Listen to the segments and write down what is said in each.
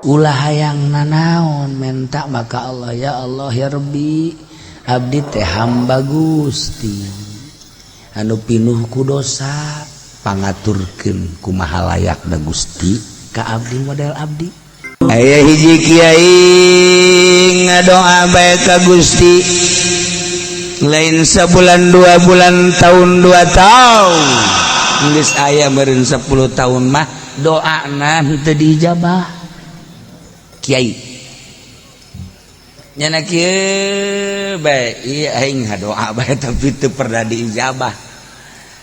Ulah hayang nanaon menta maka Allah, ya Allah ya Rabbi, abdi teh hamba Gusti anu pinuh ku dosa, pangaturkeun kumaha layakna Gusti ka abdi model abdi. Aya hiji kiai ngadoa bae ka Gusti, lain sebulan 2 bulan, tahun 2 tahun, geus aya meureun 10 tahun mah doana henteu diijabah. Kiai nyana kieu bae, ieu aing ngadoa bae tapi teu pernah diijabah.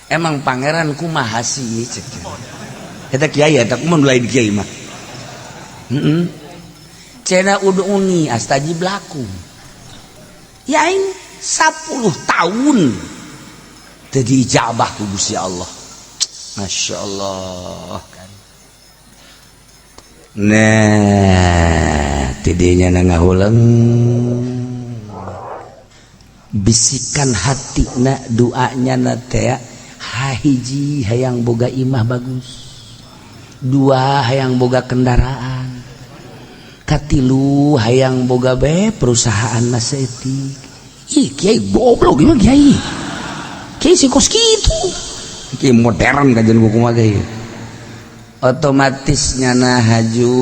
Emang Pangeran kumaha sih cek eta kiai? Eta kumaha lain kiai mah? Heeh, cenah ud'uni astajib lakum. Ya aing 10 tahun teu diijabah ku Gusti Allah. Masya Allah. Nah, tidinya ngahuleng bisikan hati na doanya na teh hiji hayang boga imah bagus, dua hayang boga kendaraan, katilu hayang boga be perusahaan saeutik. Ih, kiai goblok gimana kiai? Kiai si kos kitu. Kiai modern kajian buku mah kiai. Otomatis nyana haju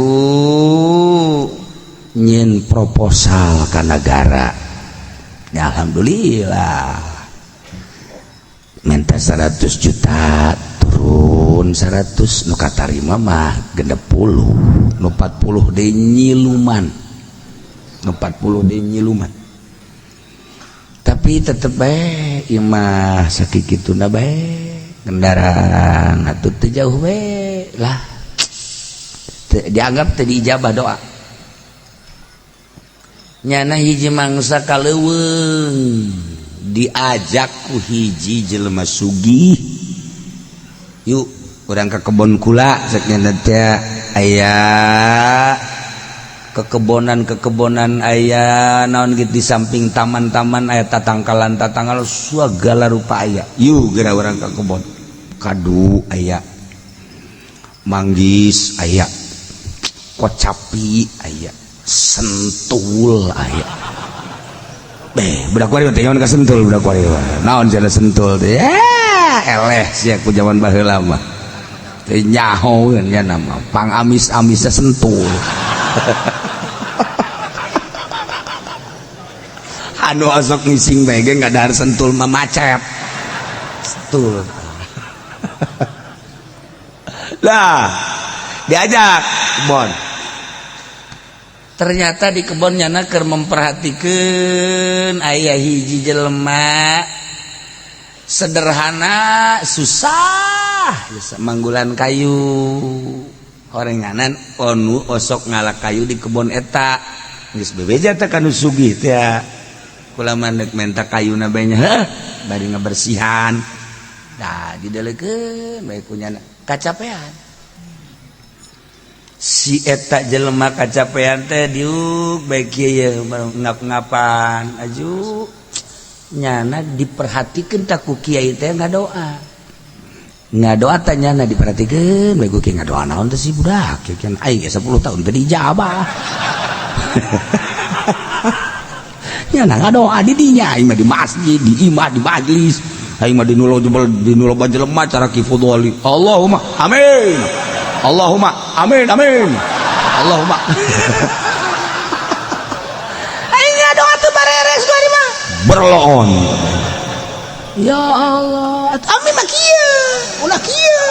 nyin proposal ka negara. Ya, alhamdulillah minta 100 juta turun 100, nu katarima mah 60, nu 40 deui nyiluman, nu 40 deui nyiluman. Tapi tetep bae imah sakikituna bae, kendaraan atuh teu jauh we lah. Dianggap teu diijabah doa. Nyana hiji mangsa ka leuweung, diajak ku hiji jelema sugih, "Yuk urang ka kebon kula," cek nyana teh. Aya kekebonan-kekebonan, aya naon gitu, di samping taman-taman aya tatangkalan tatangkalan, segala rupa aya. "Yuk geura urang ka kebon kadu, aya manggis, aya kocapi, aya sentul, aya." Beh, budak kuari teh ka Sentul, budak kuari naon cenah Sentul teh? Eleh sia ku zaman baheula mah teh nyaho nya nama pangamis-amisna Sentul. Anu osok ngising bae ge ngadahar Sentul mah macet. Sentul. Lah, diajak kebon. Ternyata di kebon nyana keur memperhatikan aya hiji jelema sederhana, susah manggulan kayu. Orenganan onu osok ngalak kayu di kebon eta geus bebeja teh kanu sugih teh. Kula mah nek menta kayuna bae nya, heuh bari ngabersihan. Dah didelekeun bae ku nyana, kacapean si eta jelema, kacapean teh diuk bae kieu ye ngap-ngapan aju. Nyana diperhatikeun tak ku kiai teh ngadoa. Ngadoa teh nyana diperhatikeun bae ku kiai, ngadoa naon teh si budak kieu? Aing ge 10 tahun teh diijabah. Nyana ngadoa di dinya, aing mah di masjid, di imah, di majlis, aing mah di nulo jebol, di nulo jelema cara Ki Fudholi. Allahumma amin, Allahumma amin amin Allahumma. Aing ngadoa teu bareres ku mah berloon. Ya Allah, amin mah kieu, ulah kieu.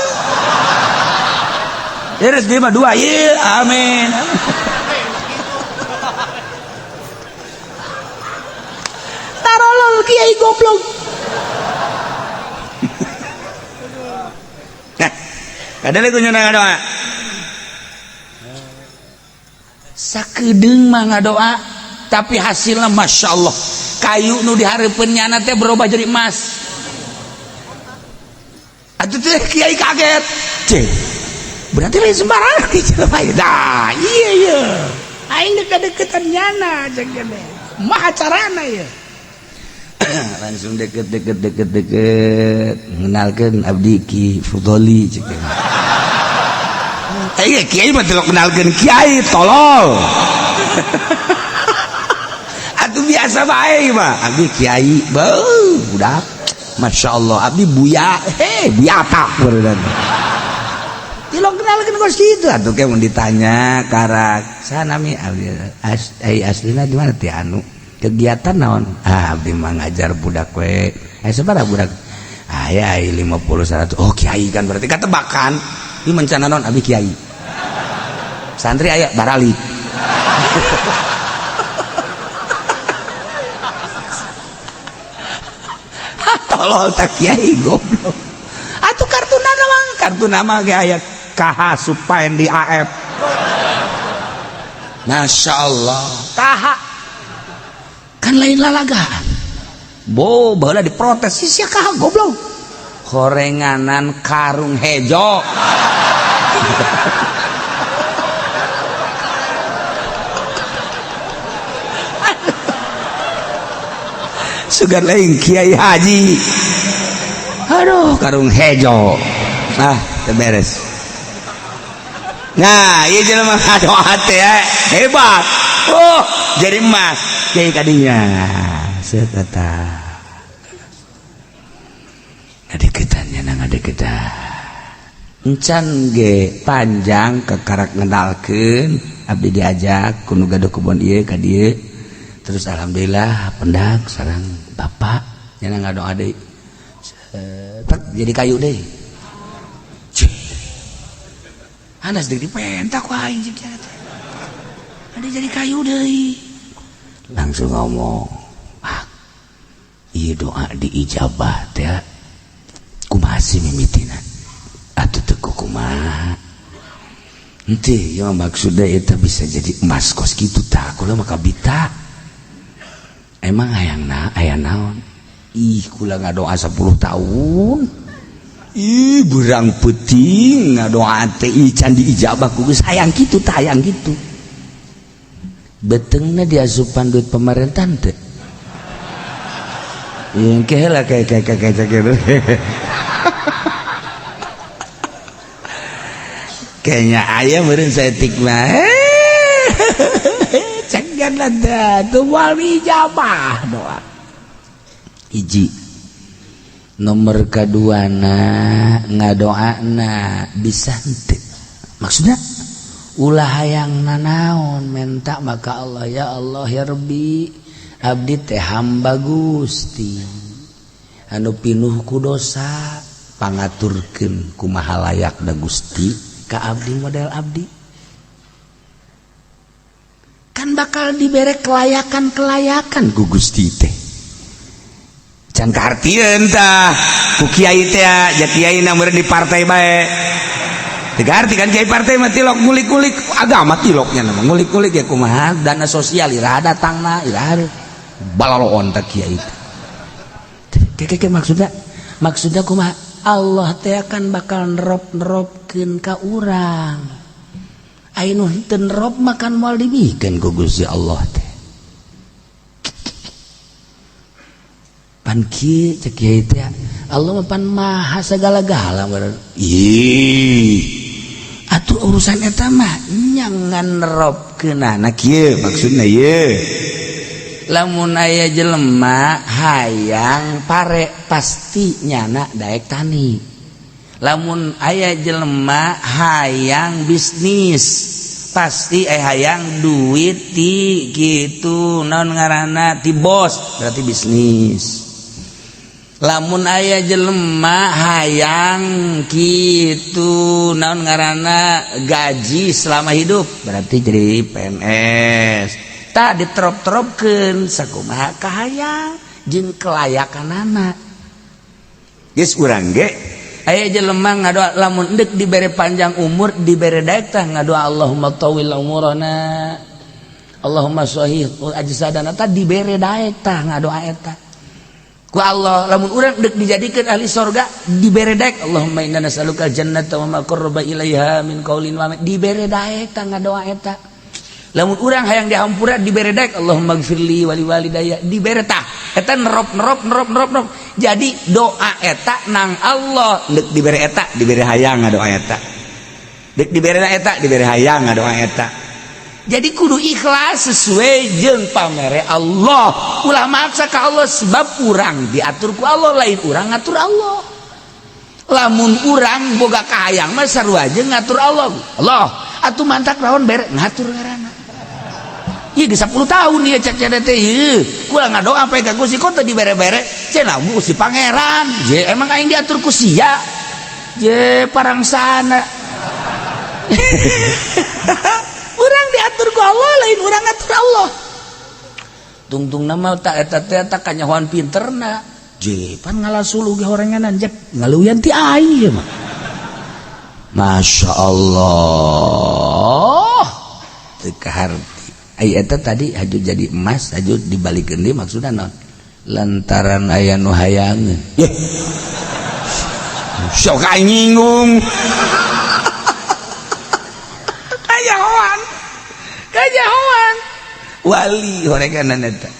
Beres dia mah dua, ieu amin. Tarolol kiai goblok. Nah, kadang ku nyana ngadoa. Sakedeung mah ngadoa, tapi hasilnya masya Allah, kayu nu dihareupeun nyana teh berubah jadi emas. Atuh teh kiai kaget. Cek, berarti lain sembarangan jelema ieu. Dah, iya iya. Aing deket-deketan nyana cek gede. Mah carana ieu. Langsung deket deket deket deket, mengenalkan abdi Ki Fudholi cek. Iya kiai mah tilok kenalkeun kiai tolol. Atuh biasa bae mah. Abdi kiai, beuh budak. Masya Allah, abdi buya, heh buyata beneran. Tilok kenalkeun kos kitu atuh ke mun ditanya karak sanami abdi ai aslina di mana teh anu kegiatan naon? Ah abdi mah ngajar budak we. Aya sabaraha budak? Aya 50 100. Oh kiai kan berarti katebakan. Ieu mencana naon abdi kiai. Santri aya baralik. Tolol tak kiai goblok. Atuh kartu nama, kartu nama ge aya KH Supaendi AF. Masya Allah. KH kan lain lalagaan. Bo baheula diprotes si sia KH goblok. Horenganan karung hejo. Sugan lain kiai haji. Aduh karung hejo. Ah, teu beres. Nah, ieu jelema ngadoa teh hebat. Oh, jadi emas kiai kadinya. Set eta. Ngadeukeutan nya ngadeuketan. Encan ge panjang kekarak ngenalkeun abdi diajak ku nu gaduh kebon ieu ka dieu. Terus alhamdulillah pendak sareng bapak nya ngadoa deui. Tek jadi kayu deui. Anas deui dipentak ku aing jeung kieu teh. Ada jadi kayu deui. Langsung ngomong, "Ah, ieu doa diijabah teh. Kumaha sih mimitina?" Atuh teu kumaha. Henteu ieu maksudna eta bisa jadi emas kos kitu tah kula mah kabita. Emang hayangna aya naon? Ih kula ngadoa 10 tahun. Ih berang peuting ngadoa teh ih can diijabah ku geus hayang kitu tah hayang kitu. Beteungna diasupan duit pemerintahan teh. Ieu engke heula kayak gitu. Kayaknya aya meureun saeutik mah. Cegan lah tuh moal ijabah doa. Hiji. Nomor kaduana ngadoana bisa henteu. Maksudna ulah hayang nanaon menta maka Allah ya Allah ya Rabbi abdi teh hamba Gusti anu pinuh ku dosa pangaturkeun kumaha layakna Gusti ka abdi model abdi kan bakal dibere kelayakan-kelayakan ku Gusti teh can kahartieun tah ku kiai teh ja kiai na meureun di partai bae teu kaharti kan kiai partai mah tilok ngulik-ngulik agama tiloknya mah ngulik-ngulik ya kumaha dana sosial iraha datangna iraha balaloon tah kiai teh keke maksudna kumaha Allah teh akan bakal nerop-neropkeun ka urang anu henteu nerop makan moal dibikeun ku Gusti Allah teh pan kieu cek kiai teh Allah mah pan maha segala-gala meureun ih atuh urusan eta mah nyangan neropkeunana kieu maksudna ieu lamun aya jelema hayang pare pasti nyana daek tani lamun aya jelema hayang bisnis pasti hayang duit ti gitu naon ngaranna ti bos berarti bisnis lamun aya jelema hayang gitu naon ngaranna gaji selama hidup berarti jadi PNS tak diterop-teropkeun sakumaha kahayang jeung kelayakanana geus urang ge aya jelema ngadoa lamun endek dibere panjang umur dibere daek tah ngadoa Allahumma tawil umurana Allahumma sahih ajsadana tah dibere daek tah ngadoa eta ku Allah lamun urang dek dijadikeun ahli sorga dibere daek Allahumma inna nas'aluka jannata wa ma qarraba ilaiha min qaulin wa amal dibere daek tah ngadoa eta lamun urang hayang dihampura dibere daek Allahumma gfirli wali walidayya dibere tah eta nerop nerop nerop nerop nerop jadi doa eta nang Allah dek dibere eta dibere hayang ngadoa eta Dek dibere eta, dibere hayang ngadoa eta. Jadi kudu ikhlas sesuai jeung pamere Allah. Ulah maksa ka Allah sebab urang diatur ku Allah, lain urang ngatur Allah. Lamun urang boga kahayang mah sarua jeung ngatur Allah. Allah atuh mantak lawan bere ngatur ngaranna. Ieu geus 10 tahun ieu cek cek teh ieu. Kula ngadoa sampai ka Gusti kok teu dibere-bere. Cenah Gusti Pangeran. Je emang aing diatur ku sia. Je parangsana. Urang diatur ku Allah, lain urang ngatur Allah. Tungtung nama tak eta teh tak kanyahoan pinterna. Je pan ngalasuluh ge horenganan jep ngaluyan ti aing ieu mah. Masya Allah. Teu kaharti. Ai eta tadi haju jadi emas, haju dibalikeun deui maksudna naon? Lantaran aya nu hayangeun. Yeh. Sok aing nyinggung. Kanyahoan. Kanyahoan. Wali horenganan eta.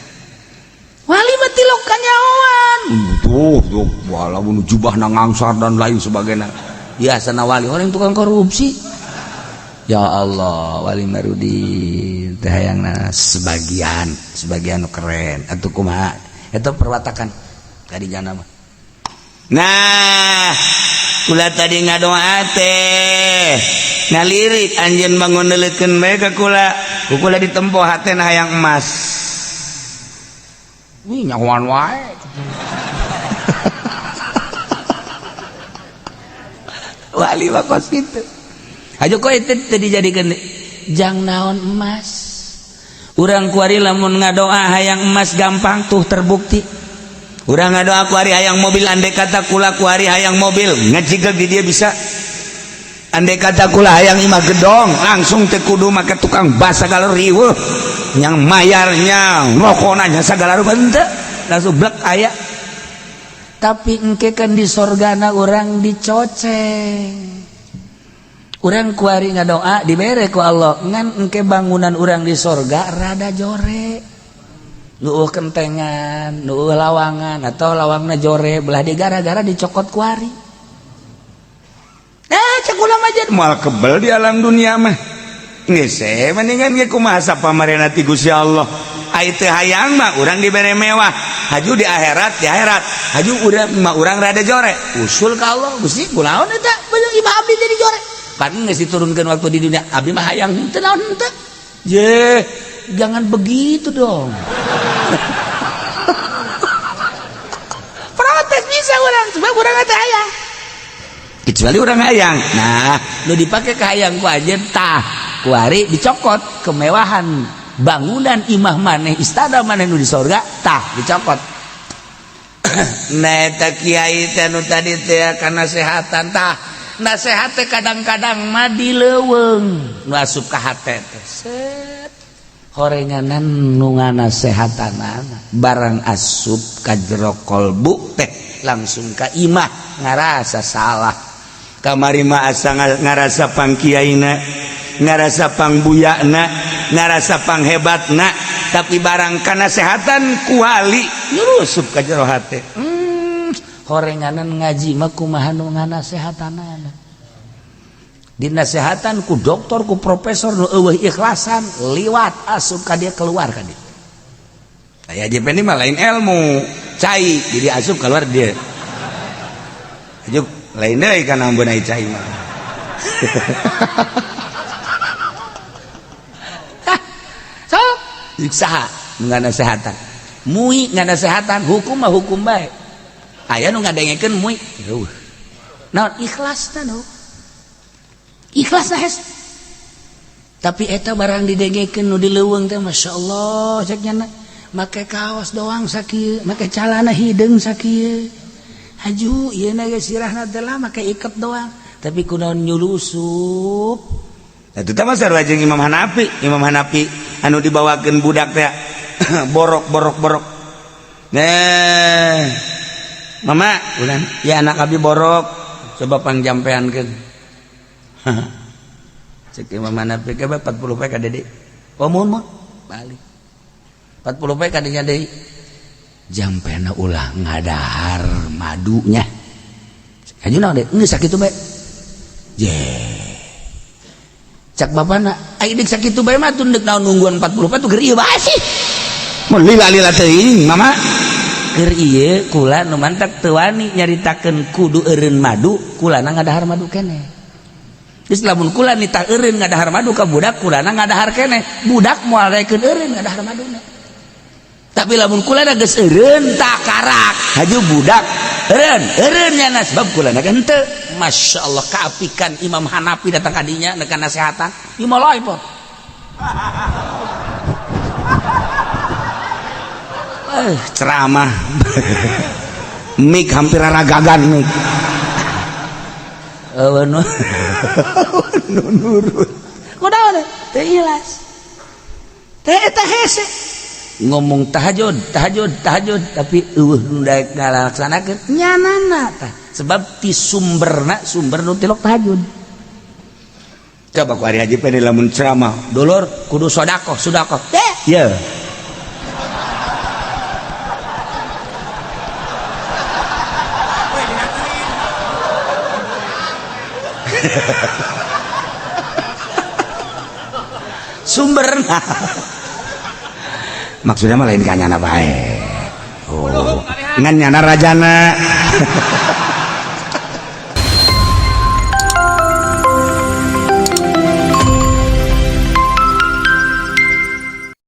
Wali mah tilok kanyahoan. Tuh, tuh, walaupun jubahna ngangsar dan lain sebagainya. Biasana wali orang tukang korupsi. Ya Allah, wali Marudin teh hayangna sebagian, sebagian nu keren atuh kumaha? Eta perwatakan tadi jana mah. Nah, kula tadi ngadoa teh ngalirik anjeun bangun neuleukeun bae ka kula. Ku kula ditempo hatena hayang emas. Wih, nyahoan wae. Wali mah kos kitu. Hajo kok itu teu dijadikeun jang naon emas. Urang kuari lamun ngadoa hayang emas gampang tuh terbukti. Urang ngadoa kuari hayang mobil, andai kata kula kuari hayang mobil ngajigeg di dia bisa. Andai kata kula hayang imah gedong langsung teu kudu make tukang basa segala riweuh yang mayarnya rokona nya segala rupa henteu langsung blek aya. Tapi engke kan di sorgana urang dicoceng. Urang kuari ngadoa dibere ku Allah ngan engke bangunan urang di sorga rada jore. Nuuh kentengan, nuuh lawangan atau lawangna jore belah di gara-gara dicokot kuari. Cek ulah mah jadi moal kebel di alam dunia mah. Geus mendingan ge kumaha sapamarena ti Gusti Allah. Ai teu hayang mah urang dibere mewah. Haju di akhirat, di akhirat. Haju urang mah urang rada jore. Usul ka Allah, Gusti kunaon eta? Beung imah abdi jadi jore. Pan geus diturunkeun waktu di dunia, abdi mah hayang henteu naon henteu. Je, jangan begitu dong. Protes bisa urang, sebab urang teh hayang. Kecuali urang hayang. Nah, nu dipake ka hayang ku anjeun tah, kuari dicokot kemewahan bangunan imah maneh, istana maneh nu di sorga tah dicokot. Nah, eta kiai teh nu tadi teh kana sehatan tah. Nasehat teh kadang-kadang mah di leuweung nu asup ka hate teh. Set. Horenganan nu nganasehatanana barang asup ka jero kolbu teh langsung ka imah ngarasa salah. Kamari mah asa ngarasa pangkiaina, ngarasa pangbuyana, ngarasa panghebatna, tapi barang kanasehatan ku wali nyurusup ka jero hate. Horenganan ngaji mah kumaha nu nganasehatanana. Dinasehatan ku doktor ku profesor nu eueuh ikhlasan liwat asup ka dia keluar ka dia. Aya JP ini mah lain ilmu, cai jadi asup keluar dia. Ajuk lain deui kana ambeun cai mah. So, saha nu nganasehatan? Mui nganasehatan hukum mah hukum bae. Aya nu ngadengekeun mui. Eueuh. Naon ikhlasna nu? Ikhlasna hes. Tapi eta barang didengekeun nu di leuweung teh masyaallah cek nya make kaos doang sakieu, make calana hideung sakieu. Haju ieu na ge sirahna teh lah make iket doang, tapi kunaon nyulusup. Eta teh mah sarua jeung Imam Hanafi, Imam Hanafi anu dibawakeun budak teh borok borok borok. Nah, mama, ulan, ya anak abi borok, coba pangjampeankeun. Cek Imam Hanafi ke 40 poe ka dede. Oh mun mun balik. 40 poe ka dinya deui. Jampena ulah ngadahar madunya. Haju naon deui? Geus sakitu bae. Je. Cak bapana, ai deuk sakitu bae mah tun deuk naon nungguan 44 tuh keur ieu bae sih. Mun lila-lila teuing mama. Keur ieu kula nu mantak teu wani nyaritakeun kudu eureun madu, kulana ngadahar madu keneh. Geus lamun kula nitah eureun ngadahar madu ka budak, kulana ngadahar keneh. Budak moal daekeun eureun ngadahar maduna. Tapi lamun kulana geus eureun takarak, haju budak eureun, eureun nyana sebab kulana henteu. Masya Allah kaapikan Imam Hanafi datang kadinya nekan nasehatan. Ieu mah lain po. Ceramah. Mik hampir ragagan mik. Eueuh nu nurut. Kunaon teu ikhlas. Teh eta hese. Ngomong tahajud, tahajud, tahajud tapi eueuh nu daek ngalaksanakeun nyanana tah. Sebab ti sumberna sumber nu tilok tahajud. Coba ku ari haji pede lamun ceramah, dulur kudu sedekah, sedekah. Teh, ye. Sumberna maksudnya mah lain ka nyana bae. Oh, ngan nyana rajana.